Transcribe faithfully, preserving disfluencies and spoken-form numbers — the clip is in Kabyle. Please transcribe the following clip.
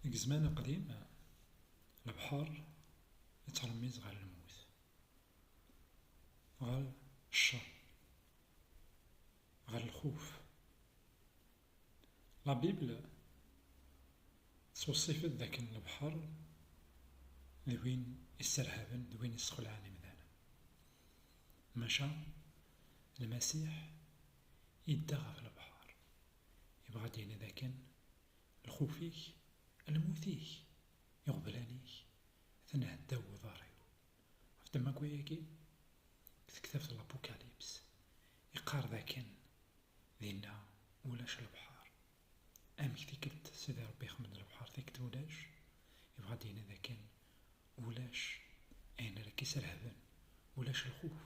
Deg zzman aqdim, lebḥer yettṛemmiz ɣer lmut, ɣer cceṛ, ɣer lxuf. La Bible tettweṣṣif-d dakken lebḥer d win isserhaben, d win issexlaɛen imdanen. Maca Lmasiḥ yedda ɣef lebḥer, yebɣa ad d-yini dakken lxuf-ik, lmut-ik, iɣeblan-ik, atan ddaw uḍar-iw. Ɣef ddemma n wayagi, deg tektabt n l'Apocalypse, iqqar dakken dinna ulac lebḥer. Amek tikkelt Sidi Ṛebbi ixemmed lebḥer, tikkelt ulac? Yebɣa ad d-yini dakken ulac ayen ara k-iserhben, ulac lxuf,